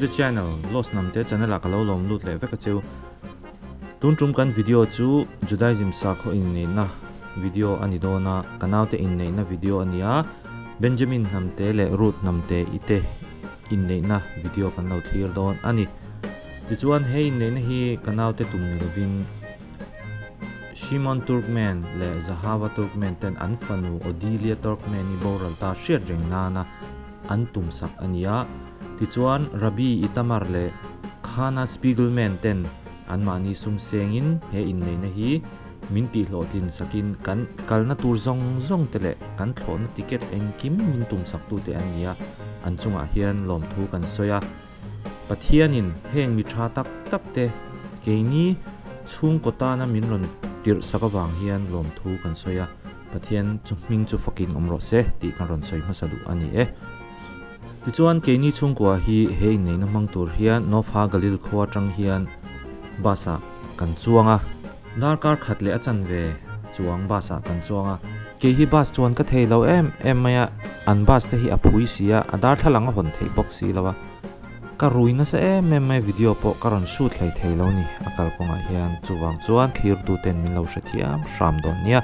the channel, Lost Namte channel ah ka lo lawm lut leh vek a cheu. Tun tum kan video chu Judaism sakhaw inneihna video a ni dawn a, ka naute inneihna video a ni a, Benjamin Hnamte leh Ruth Hnamte i te inneihna video kan lo thlir dawn a ni. Tichuan he inneihna hi ka naute tum ni lovin Shimon Turkmen leh Zahava Turkmen ten an fanu Odilia Turkmen-i boral ta hriat reng nana an tum sak a ni a. Tichuan Rabbi Itamar leh Khana Spiegelman ten anmahni sum sengin he inneihna hi min tihhlawhtlin sakin kan kalna tur zawng zawng te leh kan thlawhna ticket engkim min tum saktute an ni a, an chungah hian lawmthu kan sawi a. Pathianin heng mi tha tak tak te keini chhungkaw tana min rawn tirh sak avang hian lawmthu kan sawi a, Pathian chu hming chu fakin awm rawh se tih kan rawn sawi hmasa duh a ni e. Tichuan keini chhungkua hi he inneihna hmang tur hian North Ha Galil khua atang hian bus ah kan chuang a. Darkar khat leh a chanve chuang bus ah kan chuang a, kei hi bus chuan ka thei lo em em mai a, an bus te hi a phui si a, a darthlalang a hawn theih bawk si lo a, ka rui nasa em em mai video pawh ka rawn shoot hlei thei lo ni a kalkawngah hian chuvang chuan thlirtu ten min lo hrethiam hram dawn nia.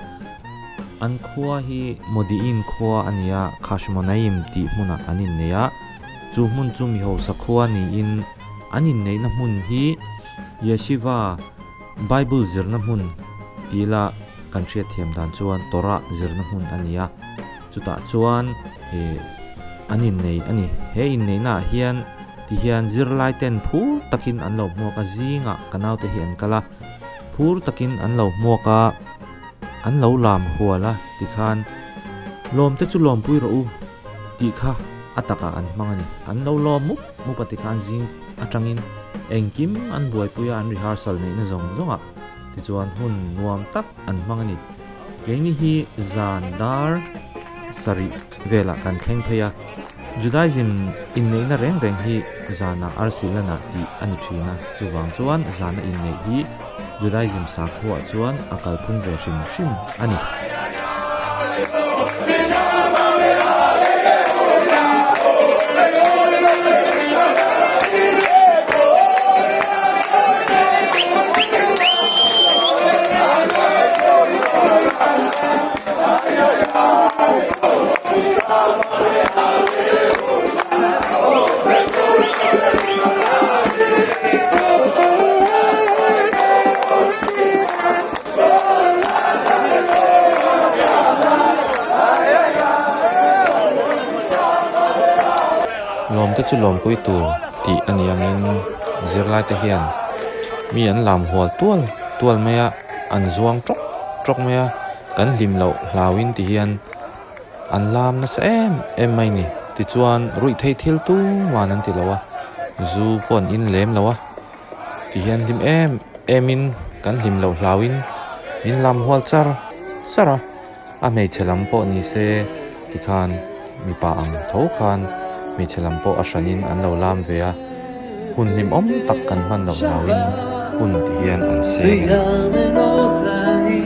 An khua hi Modi'in khua a ni a, Khashmonaim tih hmunah an innei a, chu hmun chu Mihosa khua niin an inneihna hmun hi Yeshiva, Bible zirna hmun ti ila kan hriatthiam dan chuan Torah zirna hmun a ni a, chutah chuan ih an innei a ni. He inneihnaah hian ti hian zirlai ten phur takin an lo hmuak a, zingah ka naute hi an kal a, phur takin an lo hmuak a, an lo lam hual a tikhan lawmte chu lawmpui rawh u tih kha a takah an hmang a ni. An lo lawm mup mup a tikhan zing atangin engkim an buaipui a, an rehearsal neihna zawng zawngah tichuan hun nuam tak an hmang a ni. Keini hi zan dar sarih velah kan thleng phei a, Judaism inneihna reng reng hi zanah arsilanah tih a ni thin a, chuvang chuan zana inneih hi Judaism sakhuaah chuan a kalphung ve hrim hrim a ni. Lawmte chu lawmpui tur tih a ni angin zirlai te hian mi an lam hual tual tual mai a, an zuang tawk tawk mai a, kan hlim loh hlauin ti hian An lam nasa em em mai ni. Tichuan ruihtheih thil tuman an ti lo a, zu pawh an in lem lo a. Tihian hlim em em in kan hlim loh hlauin min lam hual char char a, a hmeichhe lam pawh ni se tikhan mipa ang tho khan hmeichhe lam pawh a hranin an lo lam ve a, hun hlimawm tak kan hman loh hlauin hun tihian an seng a ni.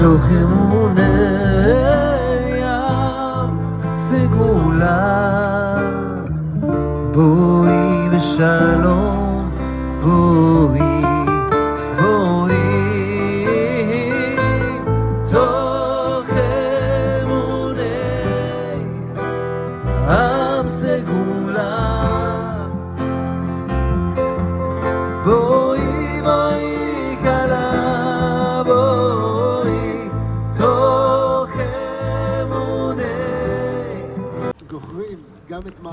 תוך אמוני עם סגולה בואי בשלום בואי בואי תוך אמוני עם סגולה בואי בואי כלה בואי תוך אמוני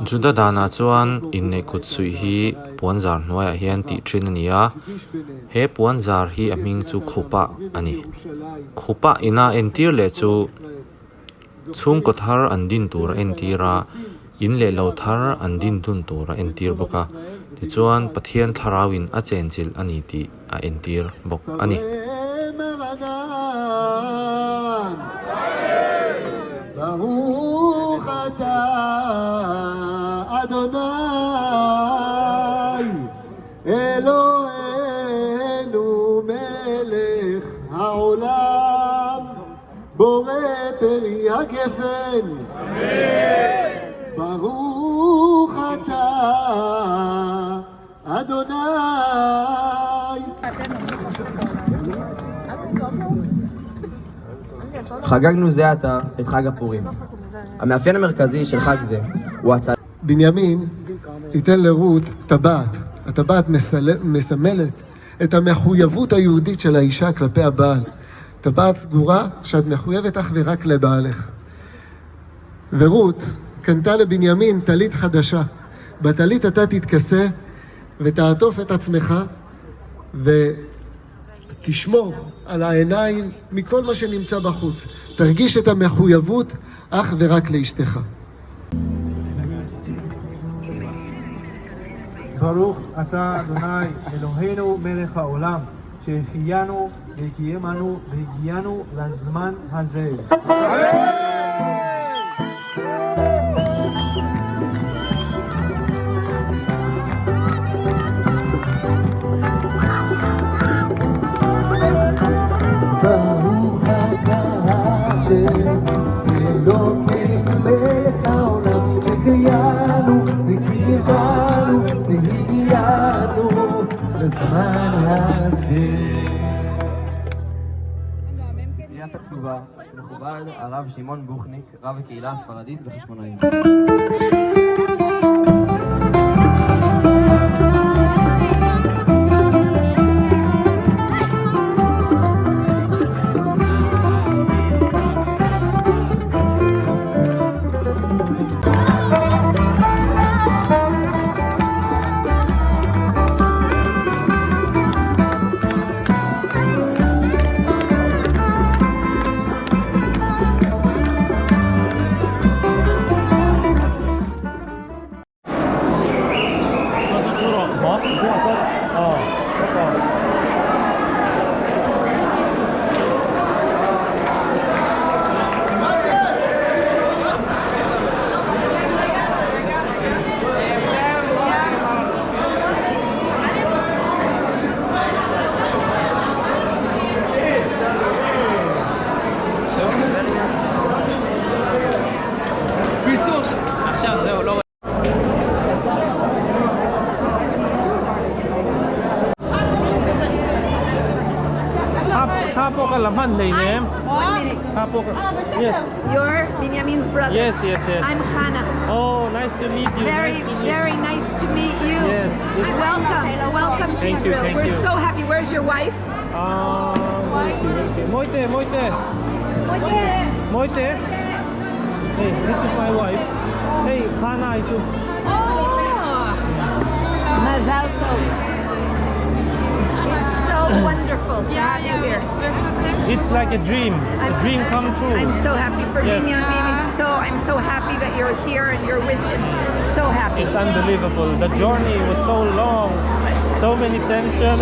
Juda danah chuan inneih kut suih hi puan zar hnuaiah hian tih thin a ni a he puan zar hi a hming chu khupa a ni khupa ina entir leh chu chhungkaw thar an din tur a entir a in leh lo thar an din dun tur a entir bawk a tichuan Pathian thlarau in a chenchilh a ni tih a entir bawk a ni. חגגנו זה עתה את חג הפורים. המאפיין המרכזי של חג זה הוא הצ... בנימין ייתן לרות טבעת. הטבעת מסמלת את המחויבות היהודית של האישה כלפי הבעל. טבעת סגורה שאת מחויבת אך ורק לבעלך. ורות קנתה לבנימין טלית חדשה. בטלית אתה תתכסה ותעטוף את עצמך ותשמור על העיניים מכל מה שנמצא בחוץ. תרגיש את המחויבות אך ורק לאשתך. ברוך אתה אדוני אלוהינו מלך העולם שהחיינו וקיימנו והגיענו לזמן הזה. ברוך אתה השם אלוקינו מלך העולם שהחיינו וקיימנו והגיענו לזמן הזה. קריאת הכתובה מכובד הרב שמעון בוכניק, רב הקהילה הספרדית בחשמונאים. Kha pawh ka la hman hleinem. Kha pawh ka Yes. You're Binyamin's brother. Yes, yes, yes. I'm Hannah. Oh, nice to meet you. Very, nice to meet you. very nice to meet you. Yes. Welcome, welcome to Thank you, Israel. thank We're you. so happy. Where's your wife? Ah, where is she? Where is she? Moite, Moite. Moite. Hey, this is my wife. Hey, Hannah, itu. Oh, Mazal Tov. It's so wonderful to have you here. It's like a dream, a dream come true. I'm so happy for Yes. Binyamin. It's so I'm so happy that you're here and you're with him. So happy. It's unbelievable. The journey was so long, so many tension.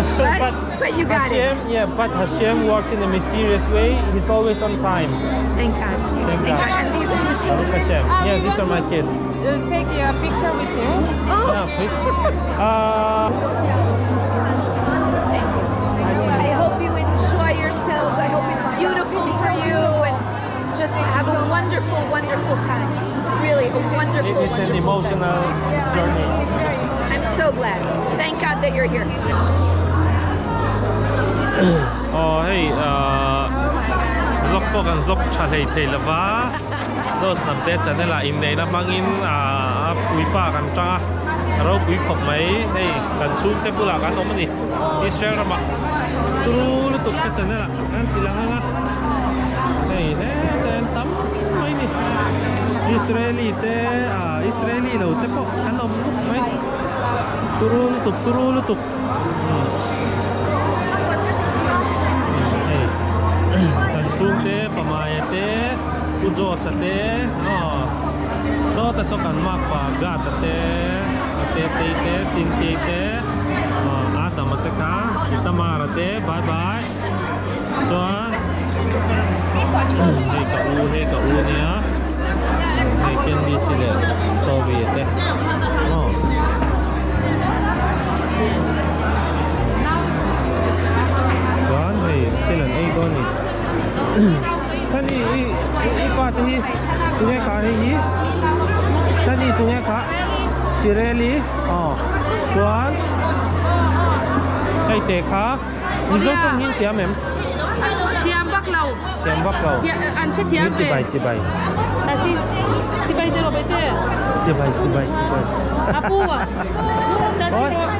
But you got it. Hashem, yeah, but Hashem works in a mysterious way. He's always on time. Thank God. Thank God. And these are the Baruch children. Hashem. Uh, Yes, we these are want my to, kids. Take a picture with you. Yeah, please. Thank you. I hope you enjoy yourselves. I hope it's beautiful. wonderful, wonderful time. Really, a wonderful, It is an wonderful emotional time. journey. I'm so glad. Thank God that you're here. Aw hei ahh vlog pawh kan vlog tha hlei thei lova Dos Hnamte channel ah inneihna hmangin ahh a puipa kan tang a a ropui khawp mai hei kan chhungte bulah kan awm a ni Israel ramah turu lutuk te channel ah kan ti lang ang a hei hetah hian tam mai a ni Israeli te ah Israeli lo te pawh an awm nuk mai turu lutuk turu lutuk hei kan chhungte Pamaya te Pu Josa te aw sawta saw kan makpa Gata te Atetei te Cynthia te aw Adama te kha Tamara te bye bye chuan hei ka u hei ka u nia hei Candice leh Toby te aw. Chuan hei thil an ei dawn a ni Chani i i fa te hi tunge kha hei hi Chani tunge kha Sireli aw chuan hei te kha Mizo tawng hi an thiam em? Thiam vak lo. Thiam vak lo. An hre thiam ve. Chibai chibai. Tasi chibai te rawh te. Chibai chibai chibai. A pu a. Tasi rawh.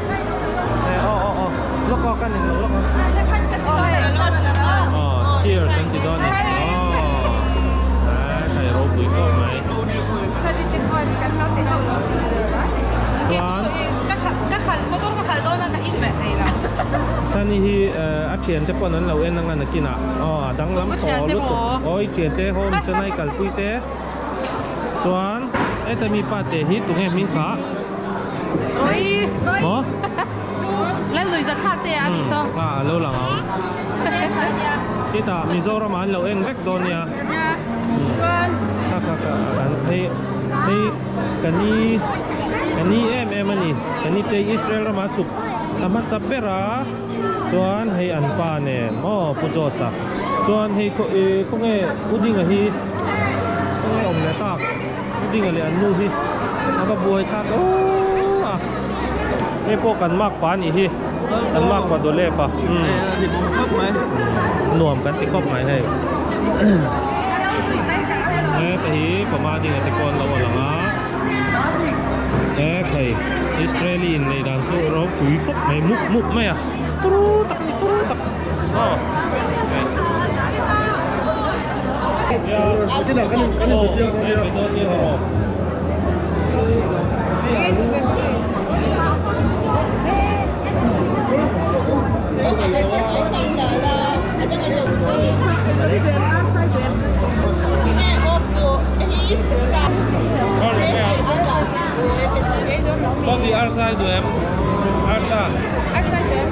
Eh oh oh oh. Lawk aw kan englo lawk aw. Oh cheers an ti dawn a ni. Oh. Eh kai ropui khawp mai. Sadi te khuan kan lo ti hauh lo ti a. Chuan. Ka khalh motor ka khalh dawn a ka in ve thei lo. Sunny hi a thiante pawn an lo en anga nakinah aw a danglam tawh lutuk aw i thiante home chennai kalpui te chuan heta mi pa te hi tunge hming kha maw a lo lang ang hetah Mizoram ah an lo en vek dawn nia kha kha kha an hei hei ka ni ka ni em em a ni ka ni te Israel ramah chhuk a hmasa ber a chuan hei an pa nen maw Pu Josa chuan hei khaw ih khawnge U Dinga hi khawnge awm leh tak U Dinga leh an nu hi a va buai thlak aww a hei pawh kan mark pa a nih hi kan mark pa Dawlep a umm nuam kan ti khawp mai hei. Heta hi pama dinga te pawh an lo a lang a he thei Israeli in nei dan chu ropui khawp mai mup mup mai a turu tak a ni turu tak aw Coffee arsa i duh em? Arsa. Arsa i duh em?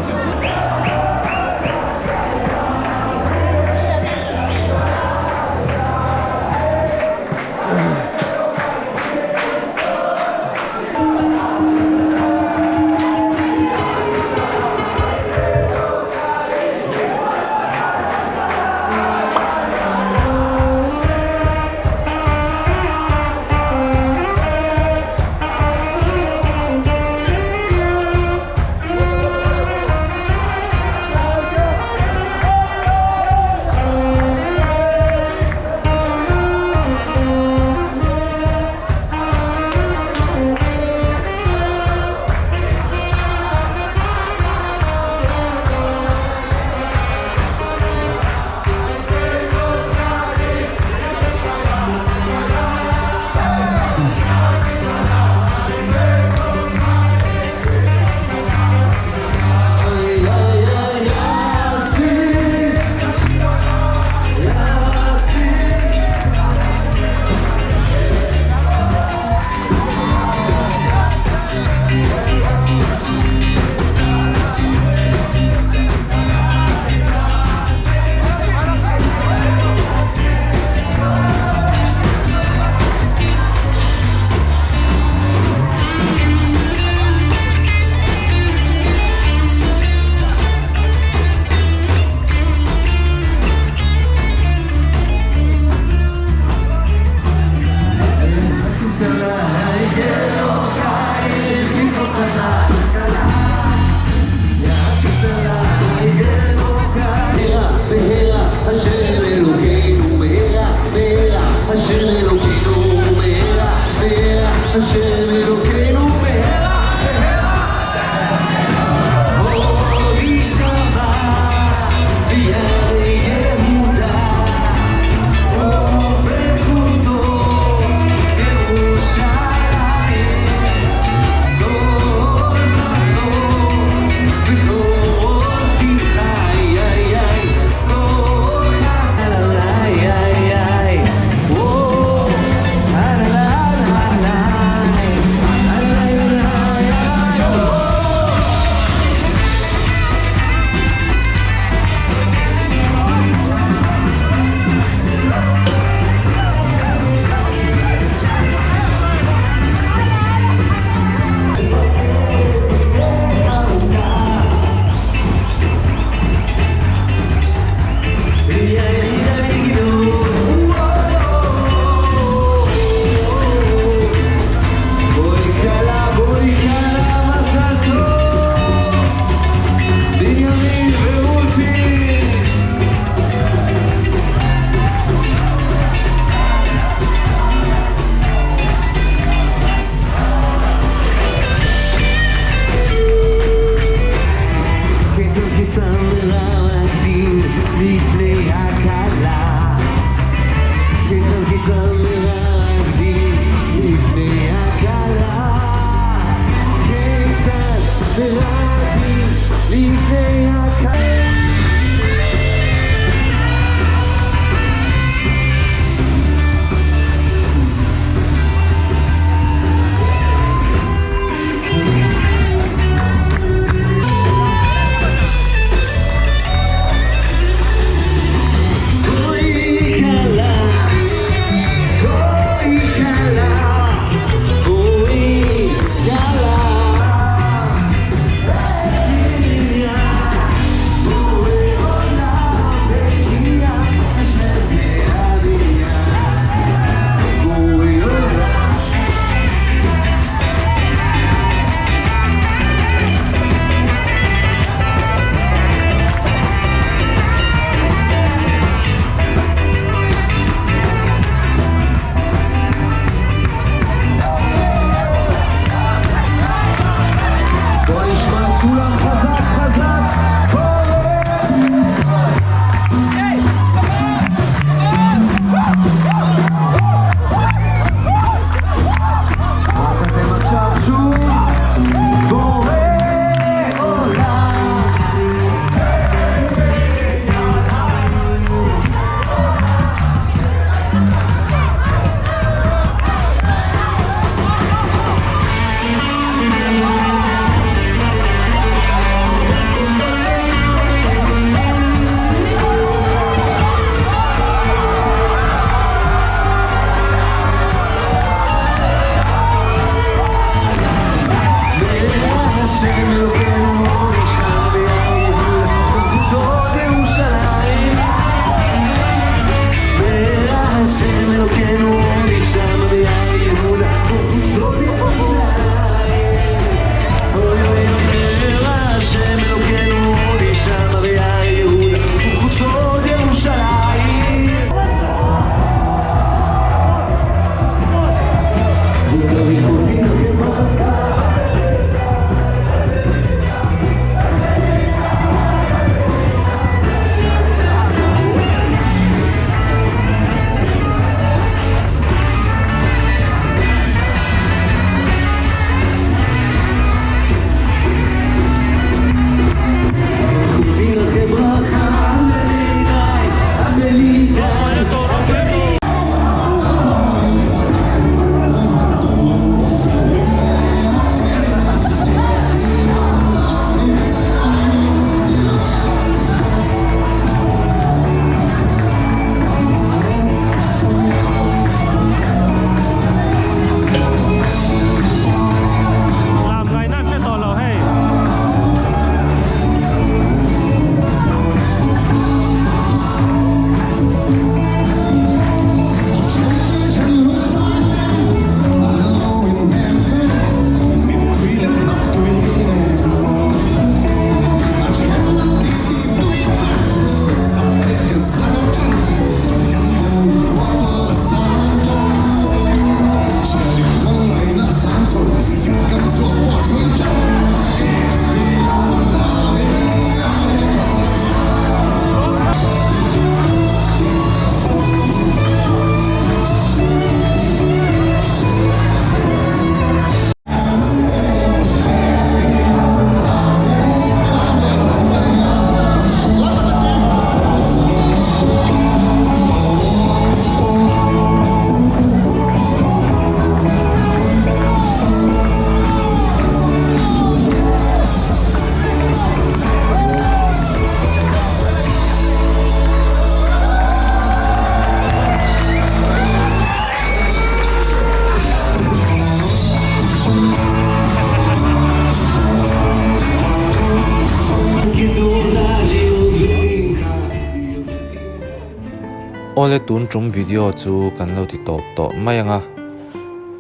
Awle tun tum video chu kan lo ti tawp tawh mai ang a,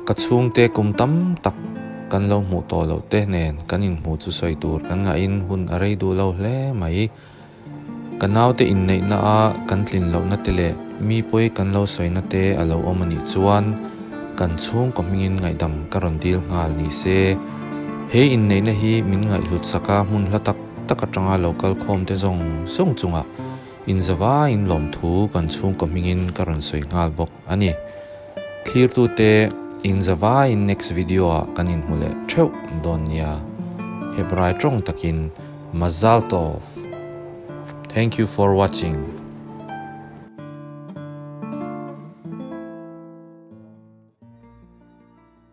ka chhungte kum tam tak kan lo hmuh tawh loh te nen kan inhmuh chu sawi tur kan ngahin hun a rei duh lo hle mai. Ka naute inneihna a kan tlin lohna te leh mi pawi kan lo sawina te a lo awm a nih chuan kan chhungkaw hmingin ngaihdam ka rawn dil nghal ni se. He inneihna hi min ngaihhlut sak a hmun hla tak tak atanga lo kal khawm te zawng zawng chungah inzavaiin lawmthu kan chhungkaw hmingin ka rawn sawi nghal bawk a ni. Thlirtute inzavaiin next video ah kan inhmu leh theuh dawn nia. Hebrai tawng takin Mazal Tov! Thank you for watching.